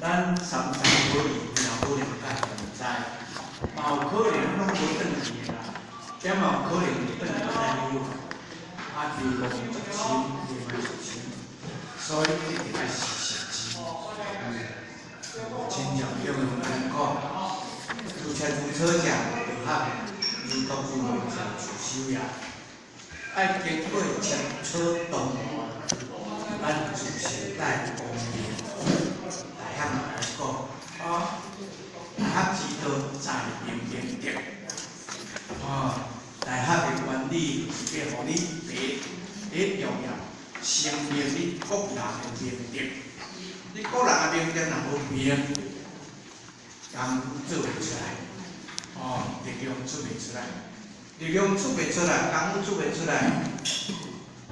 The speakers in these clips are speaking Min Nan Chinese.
咱三餐無離，若無了解毋知，嘛有可能攏無轉去的啦，這嘛有可能轉去咱有，啊，流亡足深，流亡足深，所以一定愛時時知。親像中庸按呢講，如車如草者，道學如獨如夢者，自修也。愛經過千草動，咱自性帶光明。大學嘛來講，哦，大學之道在明明德。哦，大學的原理是欲予你第一第一重要，先明你個人的明德。你個人的明德若無明，功夫做袂出來，哦，力量出袂出來，力量出袂出來，功夫出袂出來，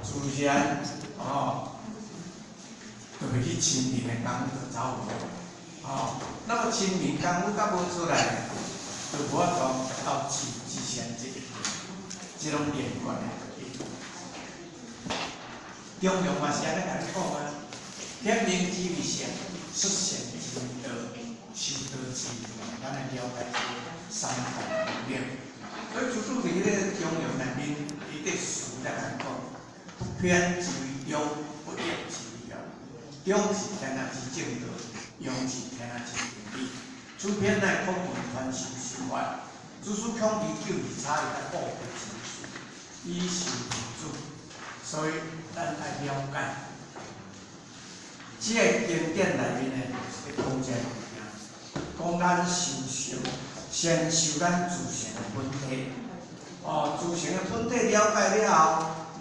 自然哦，就袂去清明的功夫就走無。哦，那麼清明功夫較無出來，就無法度到至至善這個，這攏連貫的。中庸嘛是按呢共你講啊，顯明之為善，率善之為道，修道之為用。咱來了解這個三大能力。所以祖師佇彼个中庸內面，伊佇書來講，不偏之為中，不逆之為用。中是天下之正道，庸是天下之義理。此篇乃孔門傳授心法，祖師孔其久而差伊較寶貴之事，以授弟子。所以咱愛了解，這個經典內面呢，就是咧講這個物件，講咱修行，先修咱自性的本體。哦，自性的本體了解了後，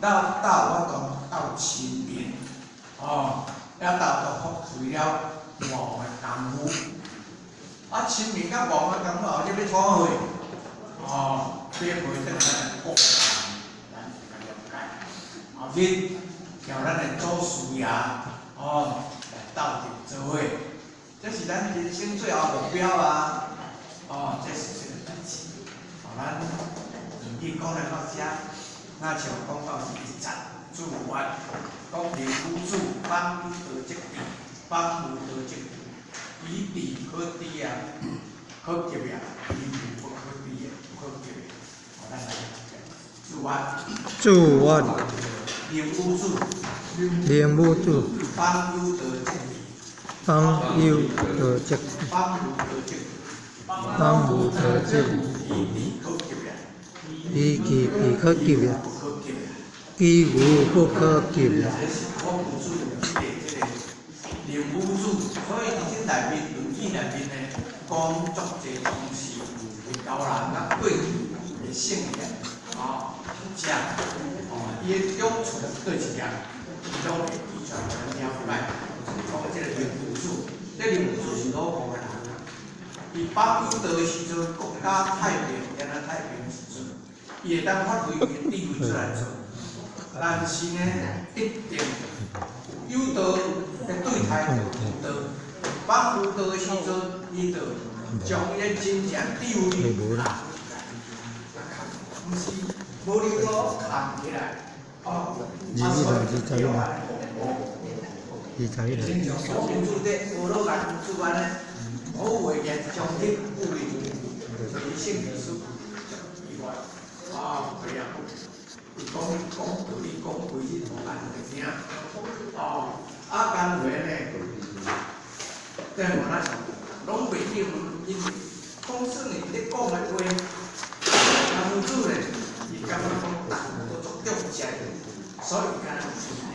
到到有法度到清明，哦，抑到就發揮了悟的功夫。啊，清明佮悟的功夫後，你欲創貨？哦，欲回轉咱的國人，咱會較了解。後日叫咱的祖師爺，哦，來鬥陣做伙，這是咱人生最後目標啊！哦，這是這個代誌。哦，咱論語講來到遮，若像講到是一節注完，講靈無主，邦有德則治，邦無德則治。以治可知啊，可及啊，以無不可知的，不可及的。哦，咱來注完。注完。靈無主。靈無主。邦有德則治。邦有德則治。邦無德則治。邦無德則治。以治可及啊。以其治可及啊。不可及啊。其無不可及啊。這是孔夫子這個靈無主，所以佇這內面《論語》內面呢，講足濟東西，舊人啊過去的聖賢，哦，學者，哦，伊的長處佗一點，伊攏會記出來，咱了解。講這個靈無主，這靈無主是魯國的人啊。伊邦有德的時陣，國家太平，天下太平的時陣，伊會當發揮伊的智慧出來做。但是呢，一定有道的對待就有道，邦無道的時陣，伊就將伊的真正智慧毋是無能夠藏起來，哦，二一啦，21啦，21啦。親像孔夫子這學老間主按呢，好話言將天不為所以聖義書以外，啊，對啊，伊講講道理講規日互人會聽，哦，啊，甘話呢，這無哪像，攏袂應，因為講算伊咧講的話，孔夫子呢，伊感覺講大都足重視的，所以伊敢若有出名，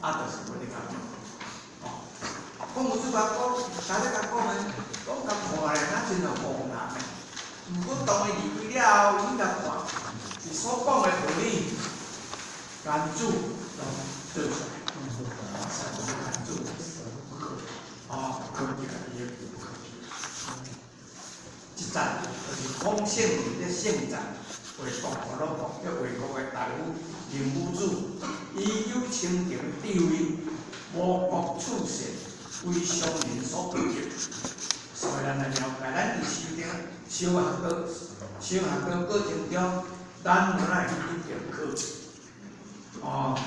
啊，就是無咧感覺。哦，孔夫子甲講，啥咧共講呢？講共看咧，若親像戇人的。毋過當伊離開了後，你共看，伊所講的道理，孔子攏做出來。孔子不可，哦，不可及，伊不可及。這節就是孔聖人咧聖讚，衛國和魯國，叫衛國的大夫靈武子，伊有清淨智慧，無國處世，為常人所不及。所以咱來了解，咱佇修行、修學的、修學的過程中，咱無愛去一定考。哦，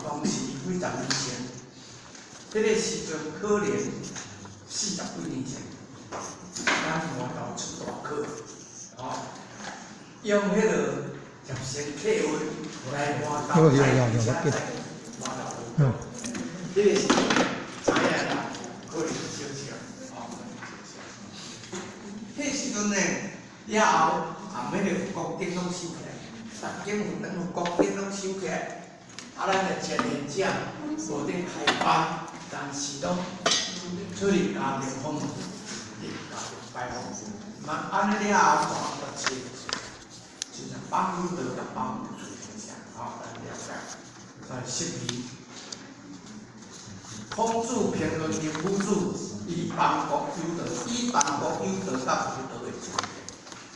當時幾十年前，彼個時陣可能40幾年前，咱外頭出大考，哦，用彼個接線客運來外頭，外頭。這個是知影啦，可能少少，哦，少少。彼時陣呢，了後，含彼個國頂攏收起來，逐間佛堂國頂攏收起來，啊，咱的前賢者無頂開班，但是攏出入家庭訪問，入家庭拜訪，嘛按呢了後，大大切，真正放有道佮放無道真正，吼，咱了解，所以釋義。孔子評論林武子，以邦國有道，以邦國有道佮無道的處境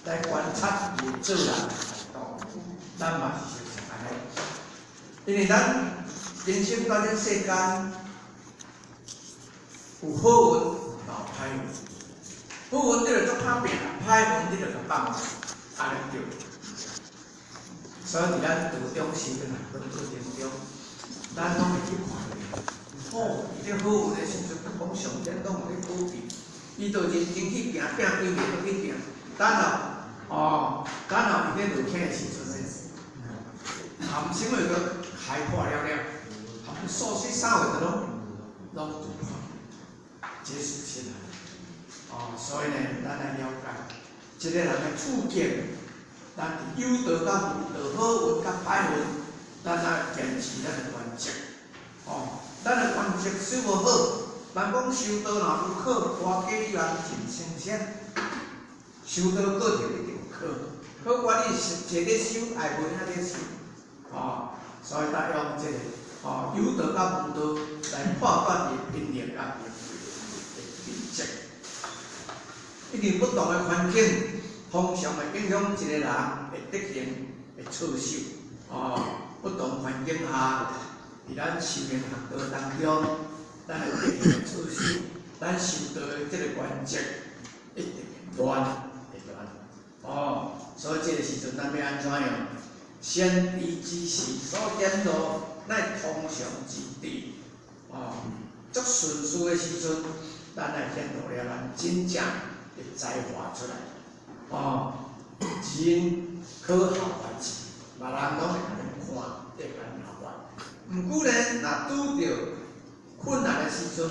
來觀察伊做人的態度，咱嘛是相像按呢。因為咱人生在這世間，有好運，嘛有歹運。好運你就足拍拚，歹運你就共放，按呢對。所以佇咱道中修行的過程中，咱攏會去看。哦，伊咧好運的時陣，講上天攏有咧保庇，伊就認真去行，拚規暝都去行。等候，哦，等候伊咧落起的時陣呢，含什麼都開破了了，含數歲三月都攏攏做破，這是事實。哦，所以呢，咱來了解，一個人的處境，咱佇有道佮無道，好運佮歹運，咱愛堅持咱的原則。哦，咱的原則修無好，人講修道若有考，活計你人真新鮮。修道過程一定有考，考管你是坐咧修，抑無影咧修。哦，所以咱用這個哦有道佮無道來判斷伊的品行佮伊的品質。因為不同的環境，通常會影響一個人的德行的操守。哦，不同環境下，佇咱修行學道當中，咱的德行的操守，咱修道的這個原則，一定會亂，會亂。哦，所以這個時陣咱欲按怎樣？先知之士所顯露，乃通常之智。哦，足順序的時陣，咱來顯露了咱真正的才華出來。哦，人可效法之，別人攏會共咱看，會共咱效法。毋過呢，若拄著困難的時陣，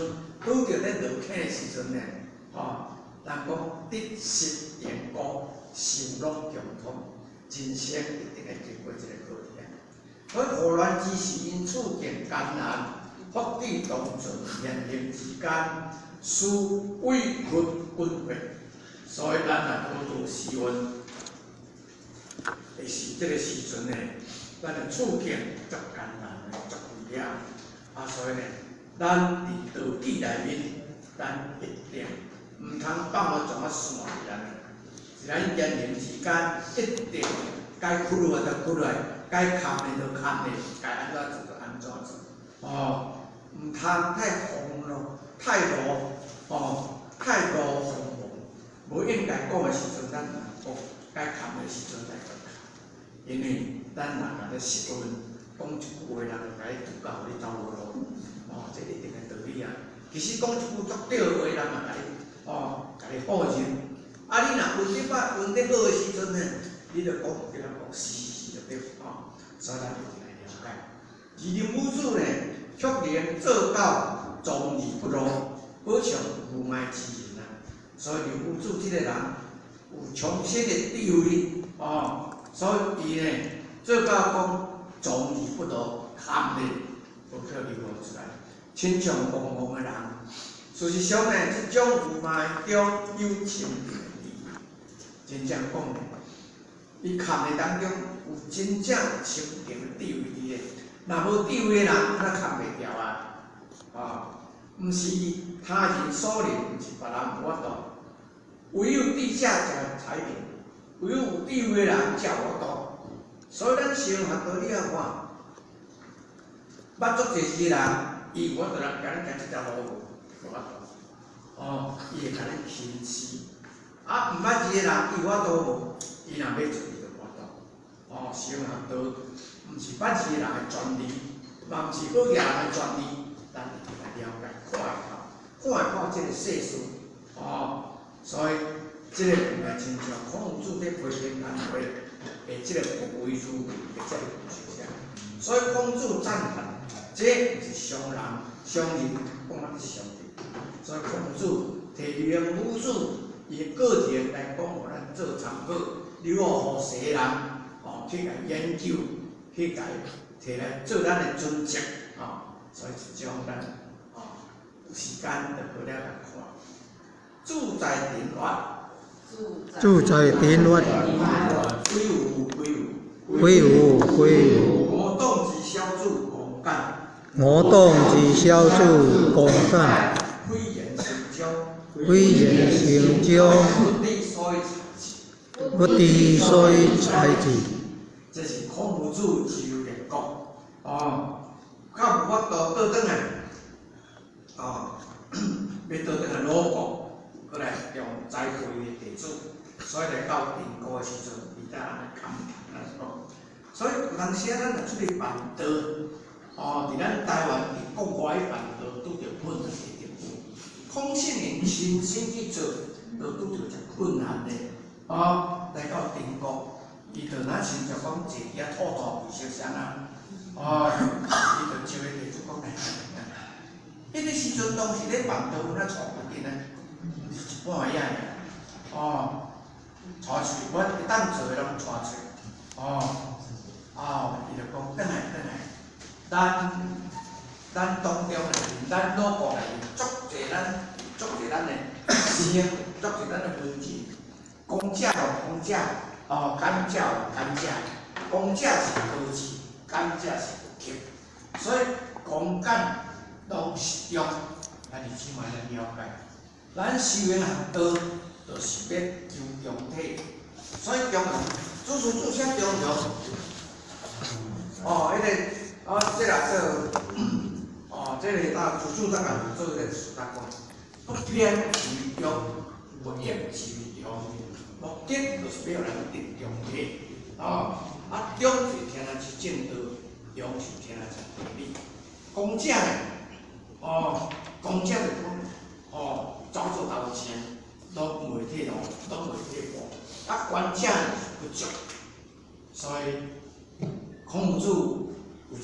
拄著咧落坑的時陣呢，吼，人講得失緣故，受樂共通，人生一定會經過這個課題。所以禍亂之時，因處境艱難，福智同存，言行之間，思委屈滾血。所以咱若拄著時運，會是這個時陣呢，咱的處境足艱難的，足危險。啊，所以呢，咱佇道紀內面，咱一定毋通放予創啊散去按呢。是咱言行之間，一定該屈落來就屈落來，該崁的就崁的，該按怎做就按怎做。哦，毋通太風咯，太露，哦，太露鋒芒，無應該講的時陣，咱毋通講；該崁的時陣，咱閣崁。因為咱若共咧失運，講一句話，人就共你拄到，予你走無路。哦，這一定的道理啊。其實講一句足對的話，人嘛共你，哦，共你否認。啊，你若運得歹，運得好的時陣呢，你就講叫人講是是就對，哦。所以咱一定愛了解。而林武子呢，卻能做到裝而不露，好像無礙之人啊。所以林武子這個人有充實的智慧，哦，所以伊呢做到講裝而不露，含咧無去流露出來，親像戇戇的人。事實上呢，這種無礙中有深定的智慧，真正講呢，伊崁的當中有真正深定的智慧佇咧。若無智慧的人，哪崁袂牢啊？啊，毋是他人所能，毋是別人無法度。唯有智者才才能，唯有有智慧的人才有法度。所以咱修學道你仔看，捌足濟字的人，伊有法度人共你行這條路無？無法度。哦，伊會共你輕視。啊，毋捌字的人，伊有法度無？伊若欲做，伊就無法度。哦，修學道毋是捌字的人的權利，嘛毋是好額人的權利，咱一定愛了解，看會透，看會到這個世事，哦，所以這個毋係親像孔夫子佇批評顏回的這個不為如為的這個思想，所以孔子讚嘆，這毋是常人，常人講啊是常人，所以孔子提用母子伊的過程來講，予咱做參考，留予世人哦去共研究，去共提來做咱的準則，哦，所以這種咱哦有時間就好了來看。自在庭院，自在庭院，非有非有，非有非有。吾黨之小子公簡，吾黨之小子公簡，匪言成章，匪言成章，不知所以才智，不知所以才智。這是孔夫子周列國，哦，較無法度倒轉來，哦，欲倒轉來魯國，閣來用栽培的弟子，所以來到鄭國的時陣，伊才按呢坎按呢講。所以有當時啊，咱若出去辦道，哦，佇咱台灣佇國外辦道，拄著困難的地方。孔聖人親身去做，就拄著誠困難的，哦，來到鄭國，伊就若親像講坐佇遐吐吐氣相啊，哦，伊就招伊弟子講來，彼個時陣當時咧辦道，有哪帶布巾啊？是一半仔爾，哦，帶出去，我會當做的攏帶出去，哦，哦，伊就講轉來轉來，咱當中內面，咱魯國內面足濟咱足濟咱的學生，足濟咱的文人，公者有公者，哦，簡者有簡者，公者是高智，簡者是不及，所以公簡攏適中，咱佇這擺來了解。咱修行學道，就是欲求中體，所以中主事注寫中庸。哦，彼個，哦，這個做，哦，這個啊，主事大概有做這個事講，不偏其中，不厭其庸，目的就是欲予咱得中體，哦，啊，中是聽來是正道，庸是聽來是地理。公者呢，哦，公者就講，哦，走做頭前，攏袂退路，攏袂退步。啊，懸者呢是不足，所以孔夫子有一个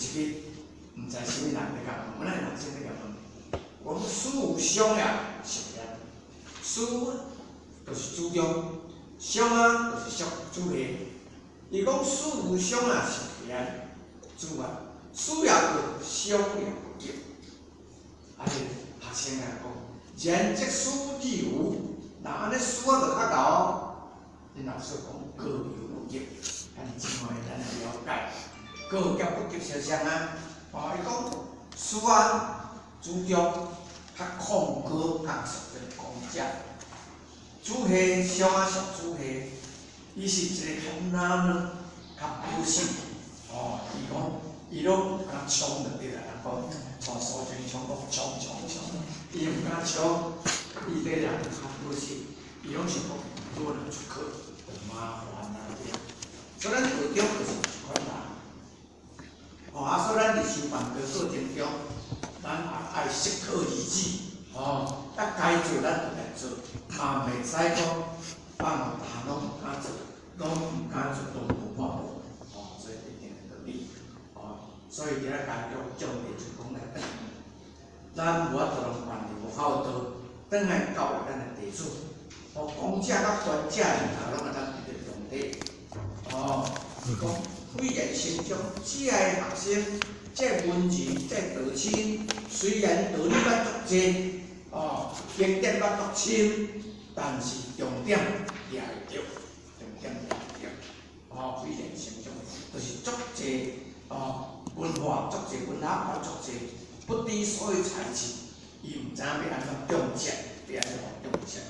毋知啥物人咧共問，阮的學生咧共問，講師無相也，是啥？師就是主張，相啊就是屬主下。伊講師無相啊，是啥？主啊，師也過，相也不及。啊，個學生來講，然則師亦無，若按呢師啊就較𠢕。恁老師講過猶不及，按呢這擺咱來了解，過及不及相像啊。哦，伊講師啊，主張較控高，較屬這個公者。主下相啊屬主下，伊是一個較難呢，較保守。哦，伊講伊攏敢衝就對啦，人講從蘇貞昌講衝衝衝，伊毋敢衝，伊這人較保守，伊攏想講如果出去就麻煩啊對。所以咱道中就是這款人。哦，啊，所以咱佇修辦道過程中，咱也愛適可而止，哦，啊，該做咱就來做，嘛袂使講放予逐項攏毋敢做，攏毋敢做，攏無半步，哦，所以一定的道理，哦，所以佇遐家中重點就講來轉，咱無法度攏辦佇無孝道，轉來教育咱的弟子，哦，公者佮懸者爾攏會當得到中體，哦，講匪言成章，這个學生，這個文字，這個道親，雖然道理捌足濟，哦，經典捌足深，但是重點掠會著，重點掠會著，哦，匪言成章，就是足濟哦文化，足濟文學捌足濟，不知所以才智，伊毋知影欲按怎中正，欲按怎中正，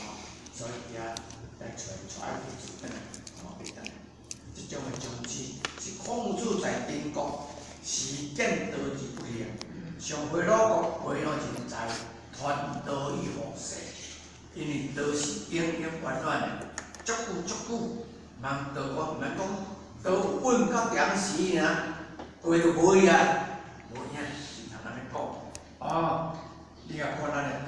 哦，所以遐來揣揣弟子轉來，哦，欲轉來。這種的宗旨是孔子在鄭國實踐道之不行，上回魯國培養人才，傳道以予世，因為道是永永遠遠的，足久足久，毋通道講毋免講道穩到點時爾，過就無去啊，無影，是通按呢講。哦，你若看咱的道，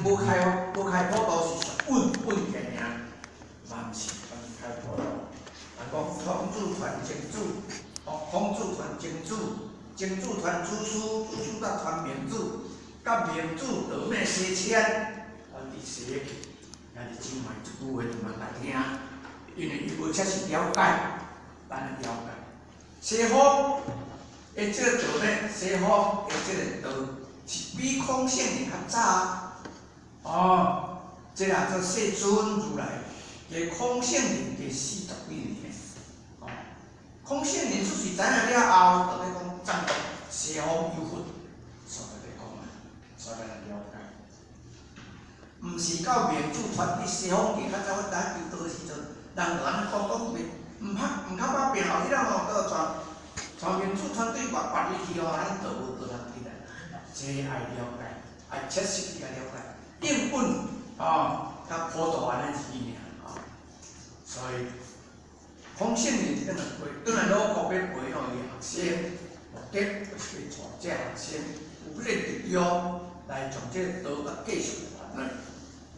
無開無開普度是穩穩健爾，嘛毋是開普度。人講孔子傳曾子，哦，孔子傳曾子，曾子傳子思，子思才傳孟子，甲孟子道咩西遷，傳佇西去。兄弟姊妹，這句話就毋通來聽，因為伊無切實了解，咱來了解。西方的這個道呢，西方的這個道是比孔聖人較早。哦，這個做世尊如來，加孔聖人加40幾年。哦，孔聖人出世知影了後，就咧講讚揚西方有佛，所以咧講啊，所以咱了解。毋是到孟子傳佇西方去，較早阮知影求道的時陣，人就按呢講講袂，毋拍毋較拍拼後日仔吼，閣傳傳孟子傳對外別入去吼，咱就無道通起來。這愛了解，愛切實去了解。應允哦，佮普度按呢字爾哦，所以孔聖人轉來陪，轉來魯國欲培養伊學生，目的就是欲帶這學生有這個力量來將這個道佮繼續傳落。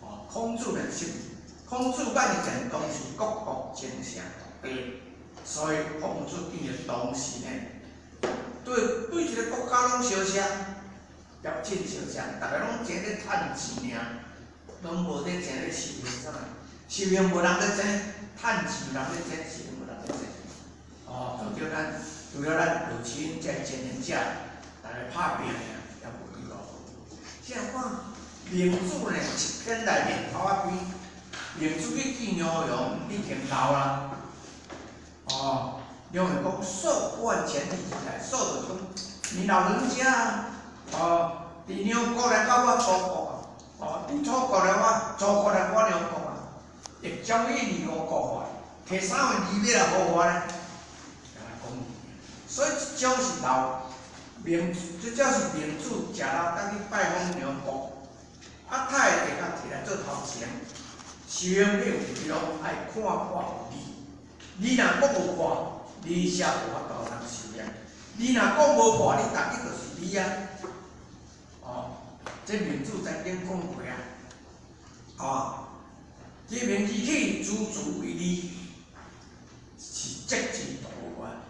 哦，孔子呢是，孔子講的前當時各國爭勝獨立，所以孔子見的當時呢，對對一個國家攏相殺，業真相殺，逐个攏爭咧趁錢爾，攏無咧爭咧修行啥，修行無人咧爭，趁錢人咧爭，修行無人咧爭。哦，就叫咱除了咱有錢這經營者，逐个拍拼爾，也無幾路。這樣看，孟子呢，一篇內面頭仔篇，孟子去見牛羊已經老啦。哦，兩個講壽萬全力起來，壽就講你老人家，哦，佇梁國來到我楚國，哦，佇楚國來我楚國來我梁國啊，欲將伊如何國法？提啥物字欲來護我呢？共講，所以這種是老孟，這種是孟子食老當去拜訪梁國，啊，太會共提來做頭前，修行你有力量，愛看破有理。你若講無破，你才無法度通修煉。你若講無破，你逐日就是你啊！哦，這孟子曾經講過啊，哦，這明之起，主主為利，是節之道啊；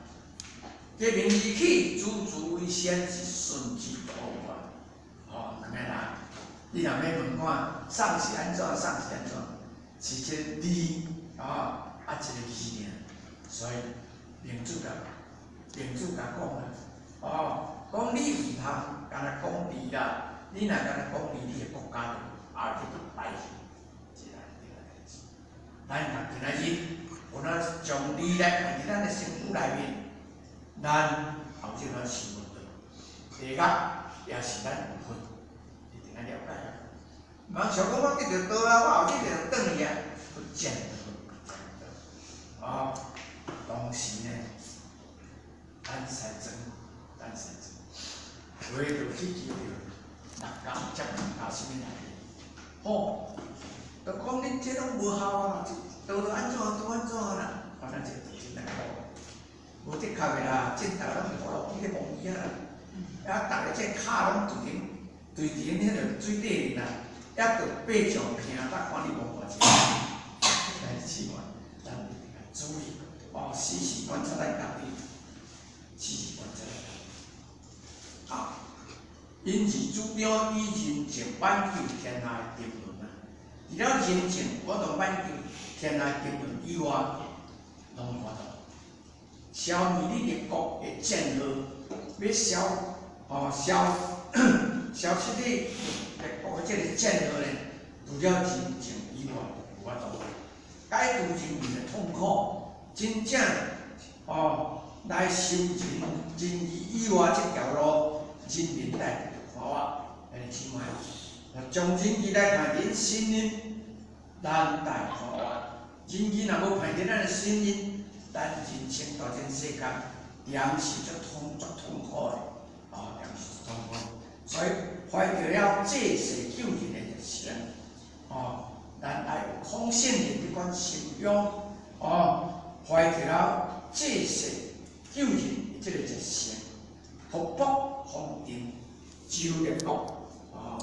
這明之起，主主為善，是順之道啊。哦，兩個人，你若欲問我，送是按怎，送是按怎，是一個利啊，啊一個義爾。所以孟子共孟子共講啊，哦，講你毋通干焦講利啦，你若干焦講利，你的國家就後日就敗去，這個對個代誌。咱若今仔日有哪將利來放佇咱的身軀內面，咱後日咱受無到。第二個也是咱有份，一定愛了解。毋通想講我得著道啊，我後日就轉去啊，不見得，不見得。哦，當時呢，咱使裝，咱使裝，為著去求著六家接加啥物來？吼，就講恁這攏無效啊，這道都按怎都按怎啦，反正這真難講。無的確的啦，這逐个攏是葫蘆起咧摸魚仔啦，啊，逐个這跤攏對頂對佇彼個水底裡啦，抑閣爬上坪，才看你摸偌濟。來試看，咱一定愛注意，哦，時時觀察咱家己，時時觀察咱家己。啊，因而主張以仁政挽救天下的沉淪啊！除了仁政，我當挽救天下的沉淪以外，攏無法度。消滅你列國的戰禍，欲消哦消消失你列國的這個戰禍呢？除了仁政以外，無法度。解除人民的痛苦，真正哦來修仁仁義以外這條路，人民來快活，兄弟姊妹，將仁義來看恁身心，咱來快活。仁義若無看佇咱的身心，咱人生大千世界，定是足痛足痛苦的，哦，定是足痛苦。所以懷著了濟世救人的熱誠，哦，咱愛有孔聖人這款心胸，哦，懷著了濟世救人的這個熱誠，復國方陣，周列國，哦，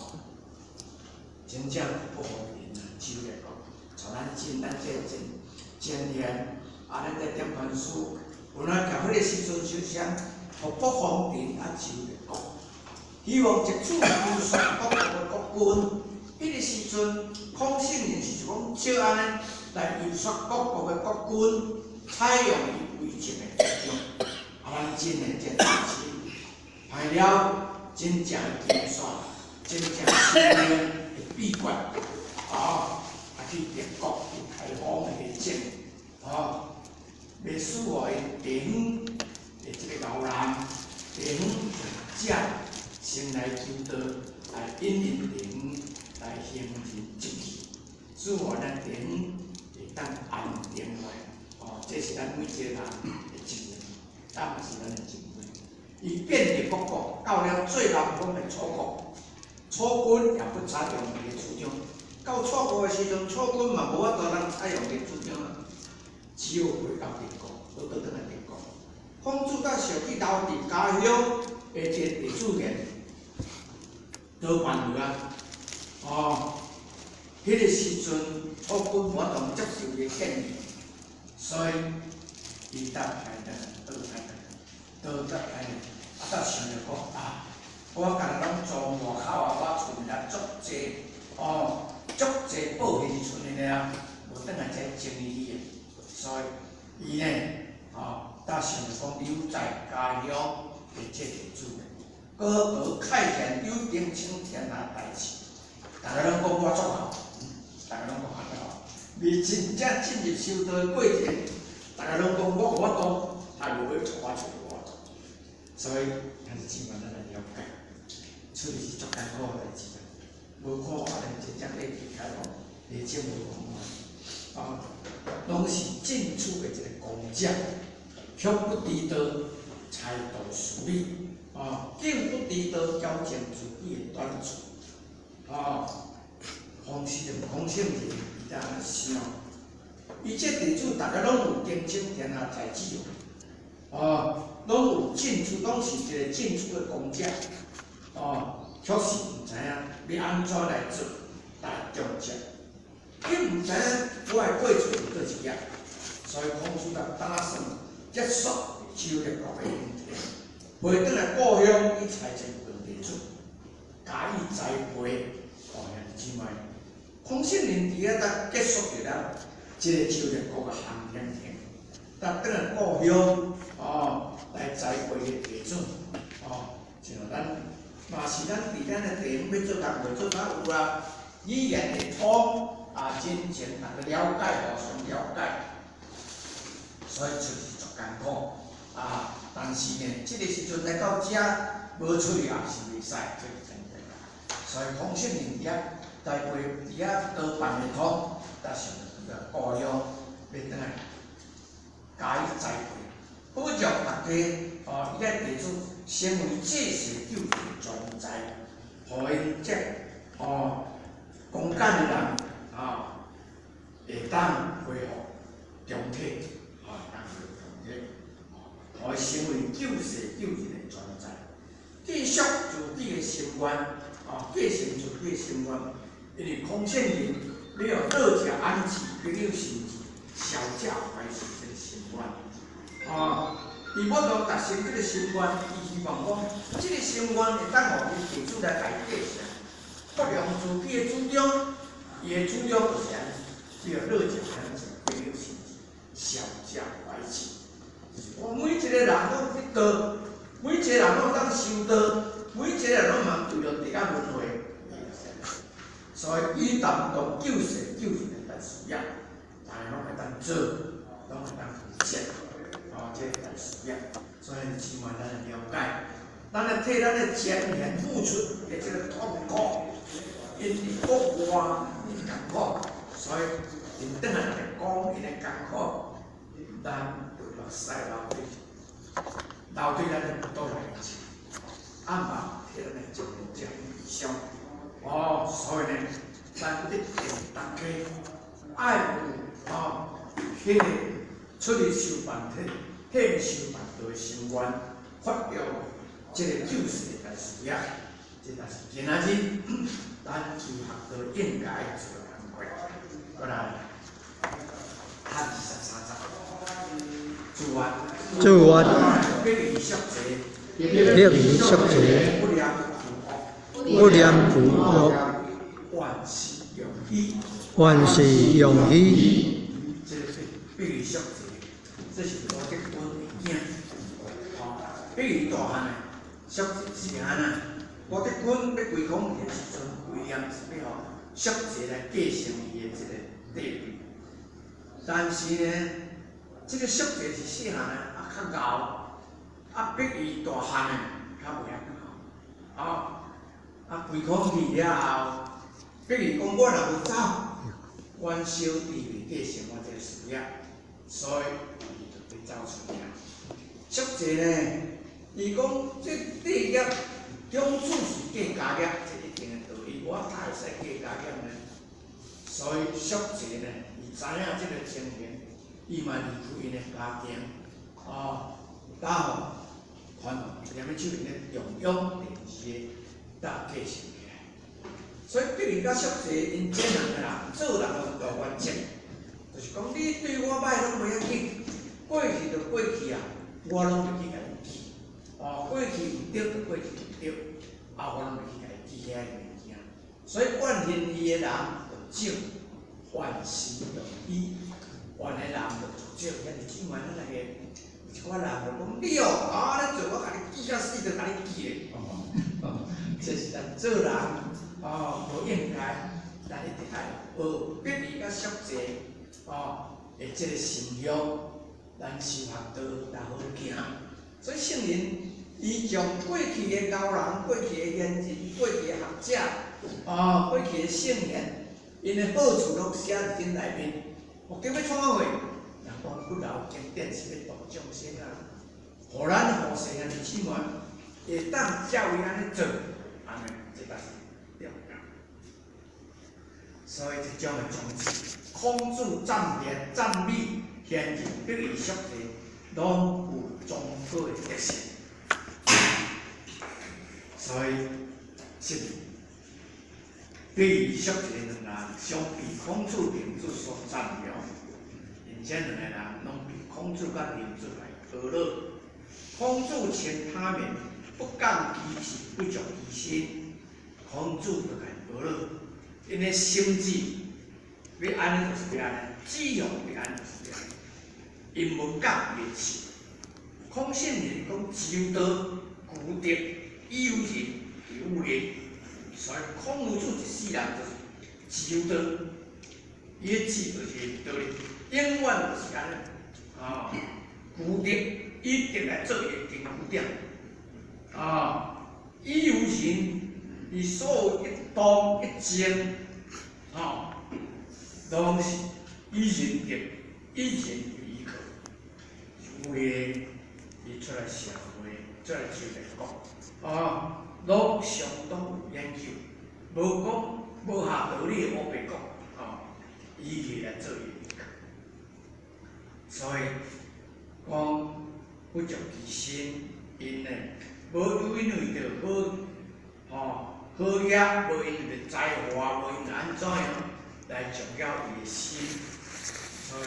真正不方便啊，周列国，像咱进咱這前前贤，啊，咱在點傳書，有哪徛彼個時陣，首先予國方便啊，周列國，希望藉此游說各國的國君。彼個時陣，孔聖人是講借按呢來游說各國的國君，採用伊為政的主張。啊，咱真的這大師派了真正的金線，真正修煉的秘訣，啊，去列國去開放的政，啊，欲使予𪜶地方的這个牛人，地方的學者先來求道，來引領地方來行仁積氣，使予咱地方會當安定落來。哦，這是咱每一個人的責任，也嘛是咱的責任。伊遍歷各國，到了最南方的楚國，楚軍也不採用伊的主張。到楚國的時陣，楚軍嘛無法度通採用伊的主張啊，只好回到鄭國，閣倒轉來鄭國。孔子才想去留佇家鄉的這個鄭子言，倒辦去啊？哦，彼個時陣，楚軍無法度接受伊的建議，所以伊才派人倒派人，倒才派人，啊，才想著講啊，我敢若攏租外口啊，我厝內足濟，哦，足濟寶彼佇厝內啊，無轉來遮整理去的，所以伊呢，哦，才想著講留在家鄉的這個主人，閣閣開獻有定稱天下大事，逐家攏講我足好，逐家攏講我足好，未真正進入修道的過程，逐家攏講我無法度，還無欲帶我出去無法度，所以兄弟姊妹咱來了解，出去是足艱苦的代誌啊，無看我連真正咧去開放，禮節無共款，啊，攏是進取的一个功者，卻不知道猜度事理，啊，更不知道矯正自己的短處，啊，孔聖孔聖人伊才按呢想，伊這弟子逐家攏有定稱天下才子哦，攏有進取，攏是一个進取的功者，哦，卻是毋知影欲按怎來做來中正，伊毋知影我的過錯佇佗一頁，所以孔子才打算結束周列國的行程，回轉來故鄉去差一部分弟子，加以栽培。哦，兄弟姊妹，孔聖人佇遐才結束了這个周列國的行程，才轉來故鄉哦，來栽培的弟子，哦，像咱嘛是咱佇咱的地方欲做工課做較有啊，語言會通啊，真正逐个了解，互相了解，所以出去足艱苦啊。但是呢，這个時陣來到遮無出去也是袂使，這是真的。所以孔聖人佇遐栽培，佇遐都辦會通，才想著故鄉欲轉來加以栽培，保障逐家哦，伊个弟子成為濟世救人的存在，予𪜶這哦恭謹的人啊，會當恢復中體，啊，會當恢復中體，予伊成為救世救人的存在，繼續自己的心願，啊，繼承自己的心願，因為孔聖人欲予老者安置，朋友心志，少者懷事這个心願，啊，伊欲度達成這个心願，伊希望講，這个心願會當予伊弟子來來繼承，發揚自己的主張，伊的主張就是按呢，叫老者安置，朋友心志，少者懷事。我每一个人攏得道，每一个人攏當修道，每一个人攏毋通墜落地獄輪迴。所以伊擔當救世救人的大事業，大家攏會當做，攏會當負責，哦，這個大事業。所以姊妹咱來了解，咱來替咱的前賢付出的這個痛苦，𪜶佇國外𪜶艱苦，所以𪜶轉來來講𪜶的艱苦，咱就目屎流對，流對咱的腹肚內去，啊嘛替咱的前賢悲傷。哦，所以呢，咱一定逐家愛有哦，彼個出去修辦體、獻修辦道的心願，發揚這個救世的大事業。這就是今仔日咱修學道應該做的工課。過來，看23節，主啊，主啊，伯夷叔齊，伯夷叔齊，不念不念舊惡，萬事用矣，萬事用矣。這個伯夷叔齊，這是胡德軍的囝。吼，伯夷大漢的，叔齊細漢啊。胡德軍欲歸空的時陣，威嚴是欲予叔齊來繼承伊的這個地位。但是呢，這個叔齊是細漢的，啊較𠢕，啊伯夷大漢的較袂遐𠢕。哦，啊歸空去了後，伯夷講我若無走，阮小弟袂繼承我這個事業，所以伊就欲走出去。叔齊呢，伊講這帝業長子是繼家業，這一定的道理，我哪會使繼家業呢？所以叔齊呢，伊知影這個情形，伊嘛離開𪜶的家庭，哦，打予傳予踮咧手邊咧中庸第二个搭繼承起來。所以伯夷佮叔齊𪜶這兩個人做人的大原則，就是講你對我歹攏袂要緊，過去就過去啊，我攏袂去共你記。哦，過去毋對就過去毋對，啊，我攏袂去共伊記遐个物件。所以怨恨伊的人就少，萬事用矣；怨的人就少。兄弟姊妹，咱那個有一寡人就講你哦，啊，按呢做我共你記甲死，都共你記咧。哦，這是咱做人哦，無應該，咱一定愛學伯夷佮叔齊哦的這個心胸，咱修學道才好行。所以聖人伊將過去的高人、過去的賢人、過去的學者、哦，過去的聖賢，𪜶的好處攏寫佇經內面。目的欲創啥貨？人講佛老經典是欲度眾生啊，予咱後世兄弟姊妹會當照伊按呢做，按呢這才是重要。所以這種的種子，孔子讚言讚美賢人伯夷叔齊，攏有崇高的德性。所以，是伯夷叔齊兩人相比孔子、孟子所讚揚，𪜶這兩个人攏比孔子佮孟子來高樂。孔子清他面，不降其志，不俗其心。孔子就來高樂，𪜶的心志欲按呢就是欲按呢，志向欲按呢就是欲按呢，𪜶無降伊的志。孔聖人講求道、求德、以有仁、有義，所以孔夫子一世人就是求道，伊的志就是道理，永遠就是按呢，啊，求德以德來做伊的根據點，啊，以有仁，伊所有一動一靜，啊，攏是以仁德、以仁為依靠，有義，伊出來社會，出來做來講，啊，攏相當有研究，無講無合道理的烏白講，啊，以義來做伊的依靠。所以講不俗其心，𪜶呢無因為著好，吼好業，無因為著才華，無因為按怎樣來重要伊的心。所以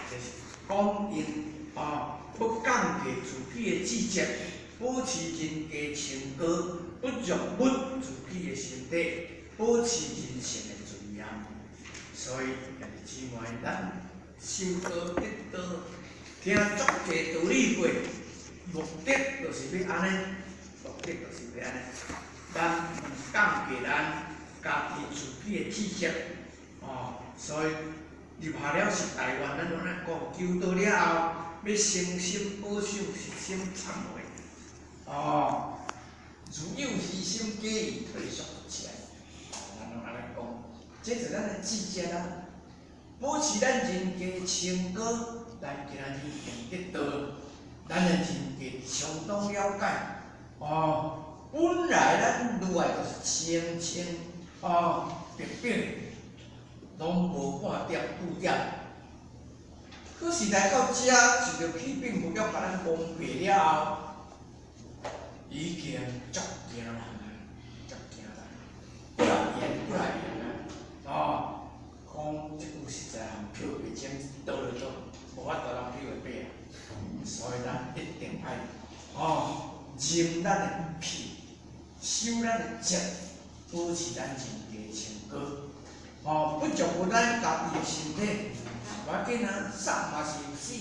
這是講𪜶啊，不降低自己的志節，保持人格清高，不辱沒自己的身體，保持人性的尊嚴。所以，兄弟姊妹，咱修道得道，聽足濟道理過，目的就是欲按呢，目的就是欲按呢，咱毋降低咱家己自己的志節，哦，所以入下了十大願，咱攏愛講求道了後，欲誠心保守，實心懺悔，哦，如有虛心假意退縮一切，哦，咱攏按呢講，這就是咱的志節啊。保持咱人格清高，咱今仔日已經得道，咱的人格相當了解。哦，本來咱內就是清清哦白白的，攏無半點污點。可是來到遮，受著起變佛欲共咱蒙蔽了後，已經足驚人啊，足驚。講這句實在含漂白精倒落倒，無法度人漂會白啊。所以咱一定愛哦，認咱的癖，守咱的節，保持咱人格清高。哦，不著無咱家己的身體，無要緊啊，送嘛是有死。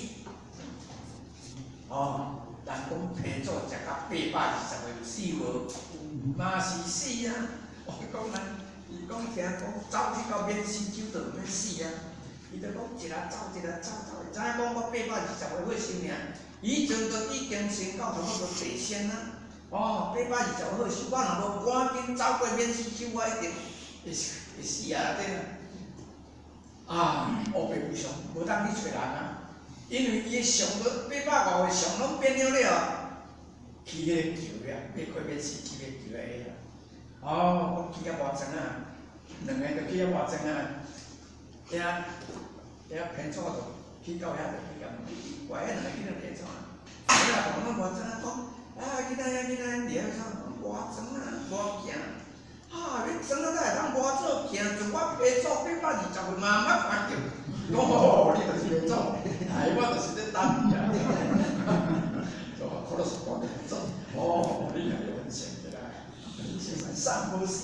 哦，人講彭祖食到820歲有死無？嘛是死啊！我講咱，伊講聽講走去到免死酒就毋免死啊！伊就講一下走一下走走，會知影講我820歲好壽命，以前就已經升到差不多地仙啊！哦，820歲好壽，我若無趕緊走過免死酒，我一定會會死啊！對啦。啊，烏白無常，無當去揣人啊！因為伊的相都八百外歲相攏變了了，去彼個橋遐，爬過免死橋的橋遐。哦，講去遐偌庄啊，兩个就去遐偌庄啊，遐遐彭祖就去到遐就去共問，奇怪，彼兩个囡仔佇創啊？遐講講偌莊啊，講啊，囡仔遐囡仔佇遐創，偌庄啊，偌行。啊！你庄啊，哪會當偌做行？像我彭祖820歲嘛毋捌看著。講哦，你就是彭祖，哎，我就是咧等你啊。就可能是講彭祖，哦，你也完成起來，完成送無死。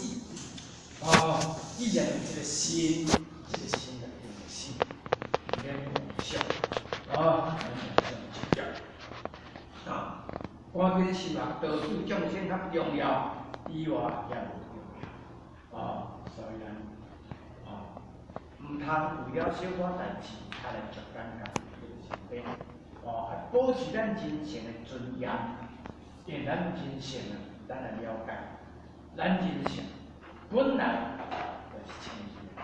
哦，既然有這個心，這個心就一定會死，免妄想，哦，免妄想執著。啊，趕緊修學道度眾生較重要，以外也無重要。哦，所以咱哦，毋通為了小可代誌，啊來著咱家己的身體，哦，保持咱人性的尊嚴，因為咱人性啊，咱來了解，咱人性本來就是清淨的，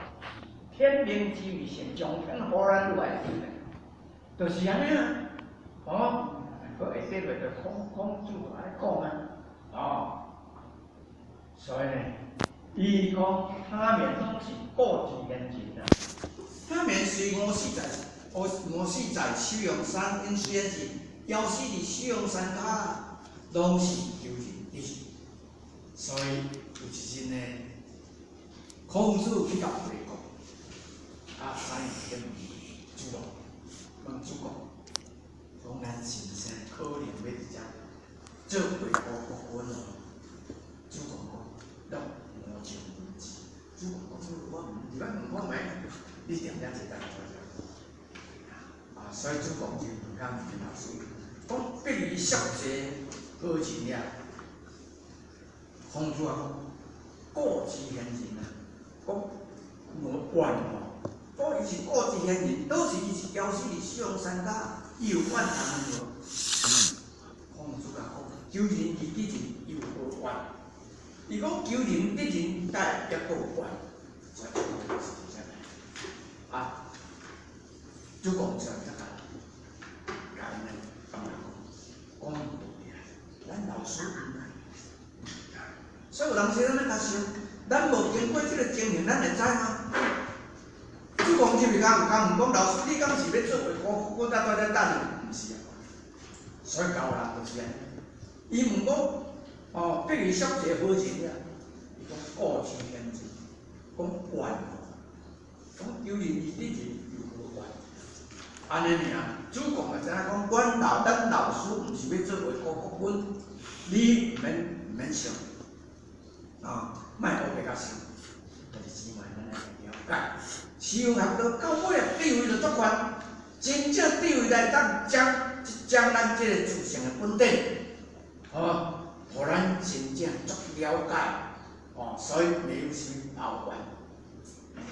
天命之謂性，上天予咱落來的，就是按呢啊，哦，閣下底落就孔孔子按呢講啊，哦，所以呢，伊講他面攏是過之現人啊。他面雖餓死在，餓餓死在首陽山，𪜶雖然是枵死佇首陽山跤，攏是求仁得仁。所以有一日呢，孔子去到衛國，啊，知影去問子路，問子貢，講咱先生可能欲佇遮做衛國國君哦。子貢講，攏無情無志。子貢講，我毋入來問看覓，你踮遮坐等我者。啊，所以子貢就問講老師，講伯夷叔齊何人也？孔子啊講，古之賢人啊，講無怨吼，講伊是古之賢人，倒是伊是枵死佇首陽山跤，伊有怨通無？孔子啊講，求仁而得仁，又何怨？伊講求仁得仁，但會閣有怨，所以是啥物？啊，子貢就這個，共𪜶來講講道理啊，咱老師毋知。所以有當時咱咧較想，咱無經過這個情形，咱會知嗎？子貢入去共共問講，老師，你敢是欲做衛國國，才蹛遮等？毋是啊。所以教人就是按呢。伊問講，哦，伯夷叔齊何人也？伊講古之賢人，講怨，講求仁而得仁，又何怨？按呢爾，子貢就知影講，阮老咱老師毋是欲做衛國國君，你毋免毋免想。啊，莫烏白共想，但是姊妹咱愛了解，修學到到尾啊，智慧就足懸，真正智慧來當將將咱這個自性的本體，哦，予咱真正足了解，哦，所以沒有啥物抱怨。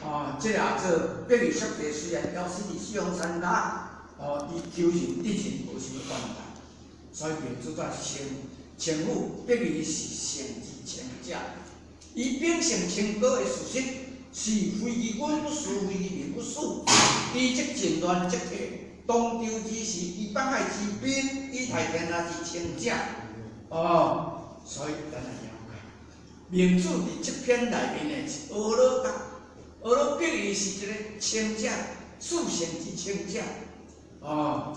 哦，這個也做伯夷叔齊雖然枵死佇首陽山跤，哦，伊求仁得仁無啥物怨叹，所以孟子才稱稱呼伯夷是聖之清者。伊秉性清高的事實，是非其君不事，非其民不事。知則進亂則退，東周之時，其北海之濱，以待天下之清者。哦，所以咱來了解，孟子佇這篇內面呢，是學了甲學了伯夷是一個清者，四聖之清者。哦，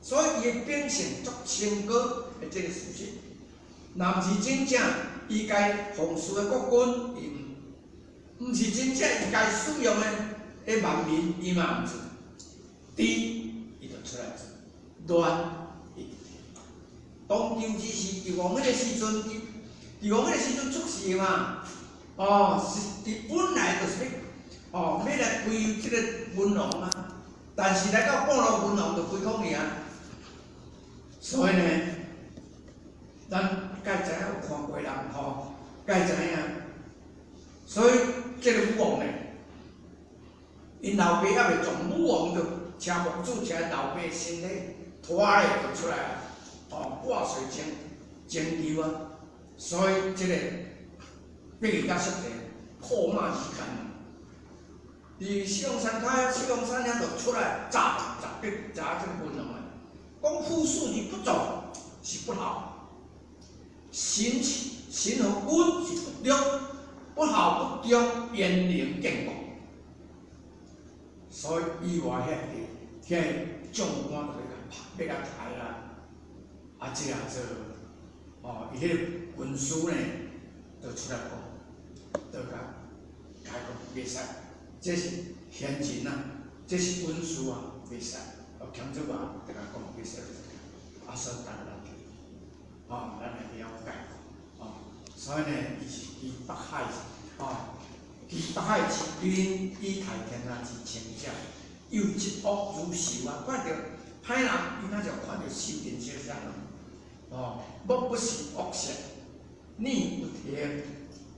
所以伊的秉性足清高的這個事實，若毋是真正伊該奉事的國君，伊毋毋是真正伊該使用的彼万民伊嘛毋做，治伊就出來做，亂伊就停。當求之時，帝王彼个時陣，帝王彼个時陣出事嘛，哦，是伊本來就是欲，哦，欲來歸這个文王啊，但是來到半路文王就歸空去啊，所以呢，咱該知影有看過人吼，該知影，所以這个武王呢，𪜶老爸猶未撞，武王就請木主請老爸身體拖咧就出來啊，哦，掛帥征求啊，所以這个伯夷佮叔齊苦馬時間，佇四王山跤，四王山遐就出來責責逼責這个文王啊，講夫事而不作是不孝，臣臣和君是不忠，不孝不忠，焉能建國？所以伊話遐個遐將官就欲共拍，欲共刣啦。啊，這樣做，哦，伊彼个軍師呢，就出來講，就共共講袂使，這是賢人啊，這是軍師啊，袂使。哦，強做啊，就共講袂使，啊，所以逐個人去，哦，咱來了解，哦，所以呢，伊是居北海，哦，居北海之濱，以待天下之清者，又嫉惡如仇啊！看著歹人，伊若就看著仇人相像啊，哦，莫不是惡色，逆不聽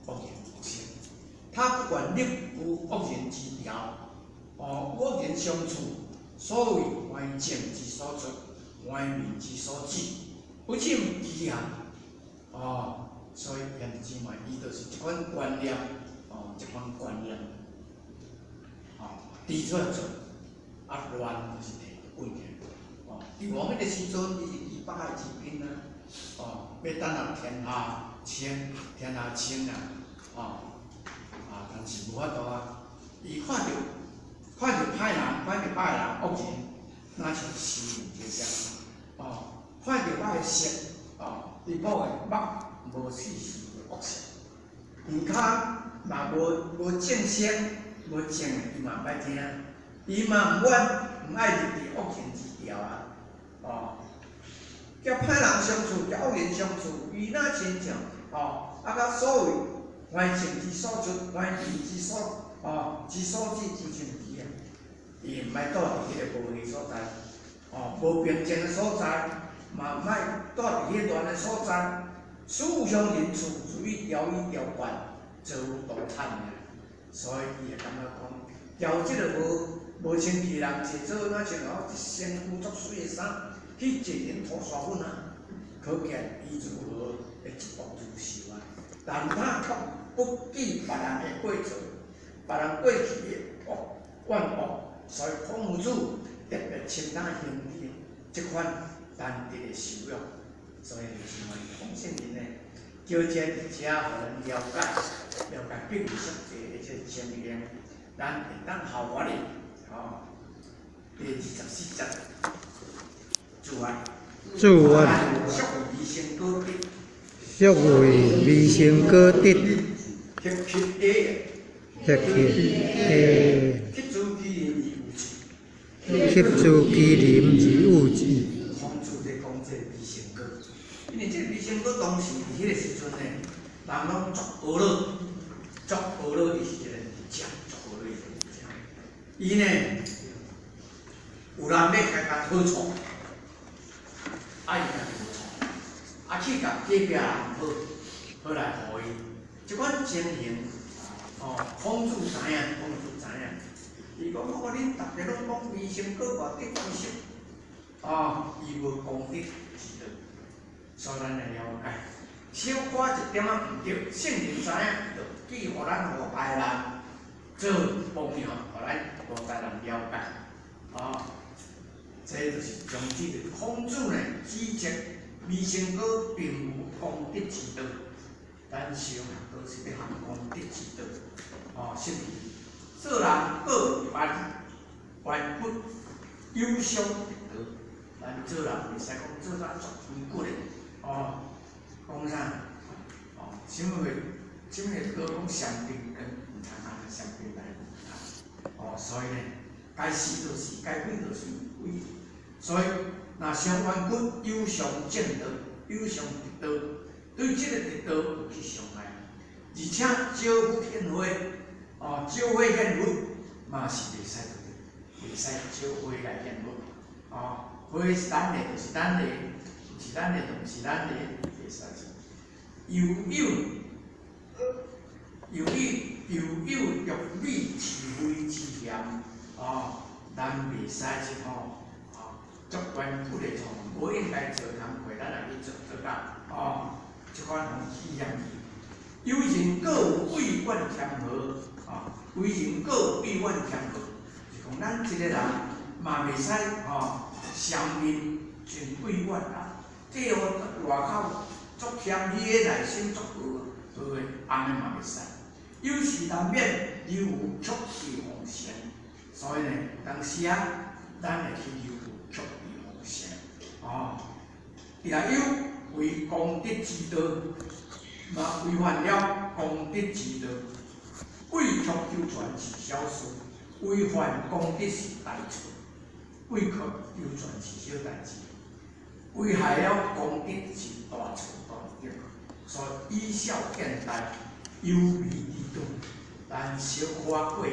惡人惡聲。他不管立乎惡人之條，哦，惡人相處，所謂環境之所出，環民之所止，不侵其行。哦，所以兄弟姊妹，伊就是這款觀念，哦，這款觀念，哦，提出來做，啊亂就是提穩起來。哦，帝王彼个時陣，伊是居北海之濱啊，哦，欲等到天下清，天下清啊，哦，啊，但是無法度啊，伊看著歹人，看著歹人惡人，若像仇人一樣，哦，看著歹色，哦，伊某的目無細細的惡色，耳跤嘛無無正聲，無正的，伊嘛毋愛聽，伊嘛毋願毋愛入佇惡人之條啊，哦，佮歹人相處，佮惡人相處，伊若親像，哦，啊，佮所謂環境之所出，環境之所，哦，之所止，不侵其啊，伊毋愛住佇彼个無的所在，哦，無平靜的所在，嘛毋愛住佇彼亂的所在，思鄉人處，隨意調以調慣，做有多產爾，所以伊會感覺講，調這个無無清氣人坐做若像哦，一身軀足媠的衫，去坐人塗沙粉啊，可見伊如何會嫉惡如仇啊！但他卻不記別人的過錯，別人過去的惡怨惡，所以孔夫子特別稱讚兄弟這款難得的修養。所以是問孔聖人呢，叫這佇遮予咱了解，了解伯夷叔齊的這個情形，咱會當效法伊。吼，第24節，注愛。注愛。俗謂未成果得。俗謂未成果得。黑黑的。黑黑的。乞諸其人而惡之。乞諸其人而惡之。孔子咧講這個未成果，因為這個未成果當時佇彼個時陣呢，人攏足惡惱，足惡惱伊是一個食，足惡惱伊是食。伊呢，有人欲共共討錯，啊伊家己無錯，啊去共隔壁人討，討來予伊，這款情形，哦，孔子知影，孔子知影，伊講我恁逐家攏講未成果偌得之失，哦，伊無功德之道，所以咱來了解，小可一點仔毋對，聖人知影，就記予咱後代人做榜樣，予咱後代人了解，哦，這就是將這個孔子呢指責未成果並無功德之道，咱修學都是欲學功德之道，哦，是毋是？做人過萬萬不有傷德，咱做人袂使講做甲足頑骨的，哦，講啥？哦，啥物話？啥物話歌講雙面光，毋通按呢雙面來，毋通。哦，所以呢，該死就死，該毀就是毀。所以，若傷冤骨，有傷正道，有傷直道，對這個直道有去傷害。而且招福獻花，哦，招花獻佛嘛是袂使做，袂使招花來獻佛。哦，花是咱的，就是咱的；毋是咱的，就毋是咱的，袂使做。又有又有又有欲美是非之嫌，哦，咱袂使去吼，哦，足冤骨的錯，無應該做工課，咱來去做做到，哦，這款吼起嫌去。有人閣有畏怨謙和，哦，為人閣有畏怨謙和，是講咱一個人嘛袂使吼，雙面真畏怨啊，這個外口足謙虛的，內心足傲傲的，按呢嘛袂使。有時難免留有曲意奉承，所以呢，有當時啊，咱會去留有曲意奉承，哦，也有違功德之道，嘛違反了功德之道。畏曲求全是小事，違反功德是大錯。畏曲求全是小代誌，危害了功德是大錯大德。所以以小見大，猶微之道，咱小可過錯，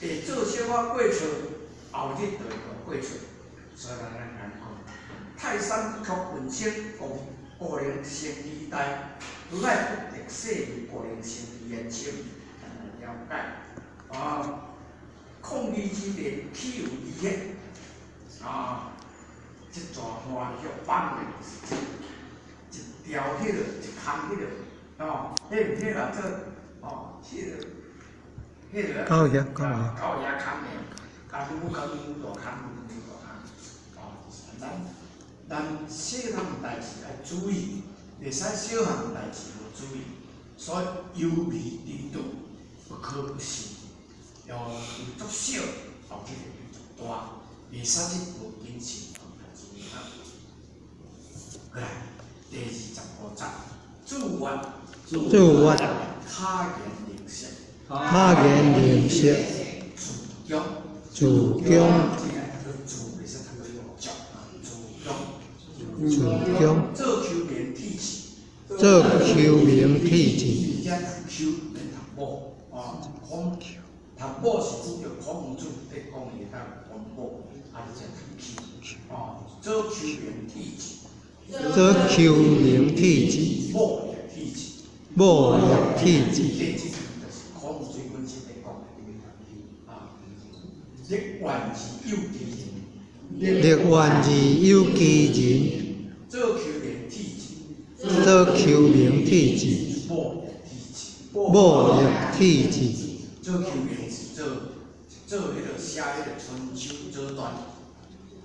會做小可過錯，後日就會大過錯。所以咱來講，泰山不曲本性，故能成其大，如來不得世故能成其言稱，咱來了解。啊，控義之地，豈有離歇？啊，這大歡喜放的是這一條彼個一空彼個，哦，彼毋彼個做，哦，彼個，彼個。高遐高遐。高遐空的，甲愈講愈大空，愈大空。哦，咱咱細項代誌愛注意，袂使小項代誌無注意，所以猶微之道，不可不慎。要有足小，後日會變足大，袂使去無謹慎，愛注意啊。過來，第25節，注曰，注曰，巧言令色，巧言令色，自強，自強，這個叫做自，袂使讀做足啊，自強，自強，做丘明鐵志，做丘明鐵志，遮讀丘免讀某，啊，孔讀某是指著孔子佇講伊當講某，啊，你才讀丘，哦，做丘明鐵志，做丘明鐵志，某欲鐵志，某欲鐵志，這這就是孔子本身佇講的，啊，力願而幼其人，力願而幼其人，做丘明鐵志，做丘明鐵志，某欲鐵志，某欲鐵志。做丘明是做做彼個寫彼個春秋左傳，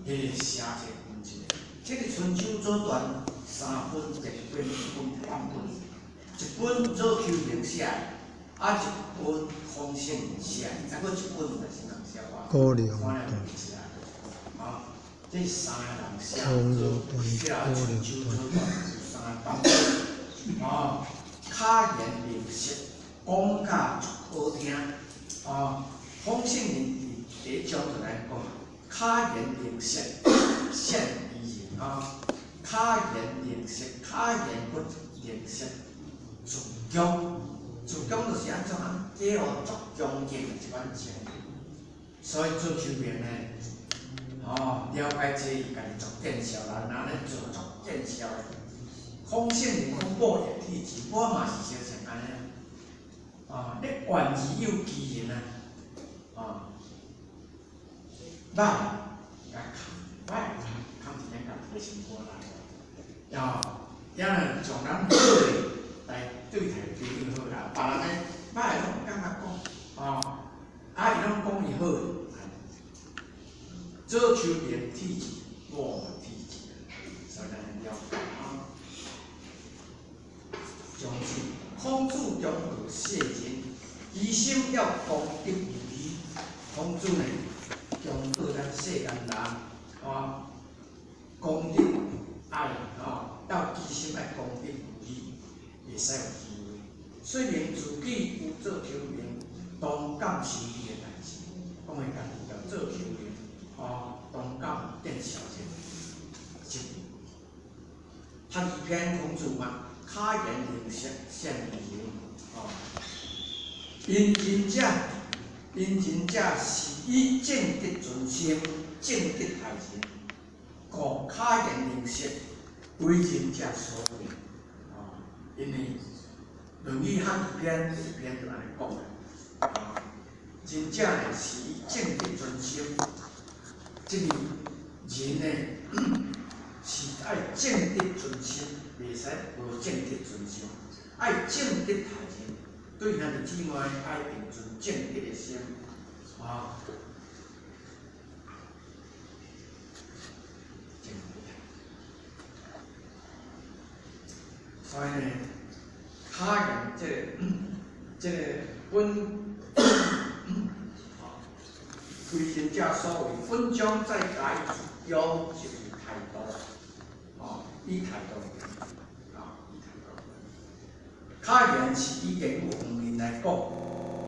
彼個寫這個文字。這個春秋左傳三本，一本、兩本、兩本，一本做丘明寫的，啊一本孔聖寫的，再閣一本就是人寫我，高粱我來寫的。啊，這三個人寫高做粱這個春秋左傳有三個版本。啊，巧言令色，講甲足好聽。啊，孔聖人佇第一章就來講，巧言令色，善其人啊。巧言令色，巧言不令色，自強，自強就是按怎啊？假予足恭敬的這款情。所以做丘明呢，哦，了解這伊家己足見笑啦，若按呢做足見笑的。孔聖人講某欲鐵志，我嘛是相像按呢。啊，力願而幼其人啊，啊，歹，共崁，歹，崁一點家己的生活來，啊，遐呢從咱好的來對待朋友好啦，別人的歹攏毋感覺講，啊，啊伊攏講伊好的，做丘明鐵志，某欲鐵志，所以咱了解啊。總之，孔子忠告世人，其心要功德無疑。孔子呢，忠告咱世間人，啊，功德愛吼，要其心愛功德無疑，袂使有虛話。說明自己有做丘明，當感生氣的代誌。講伊家己叫做修行，吼，東港見小人，就讀一篇孔子嘛，巧言令色，鮮於人，吼。因仁者，因仁者是以正直存心，正直待人，故巧言令色，為仁者所為。哦，因為《論語》學而篇一篇就按呢講的。啊，仁者呢是以正直存心，這個仁呢是愛正直存心，袂使無正直存心，愛正直待人。對兄弟姊妹愛秉存正直的心，啊，正直。所以呢，巧言這個本，為仁者所為，本將再加以要就是態度，哦，以態度，啊，以態度。巧言是以言語方面來講，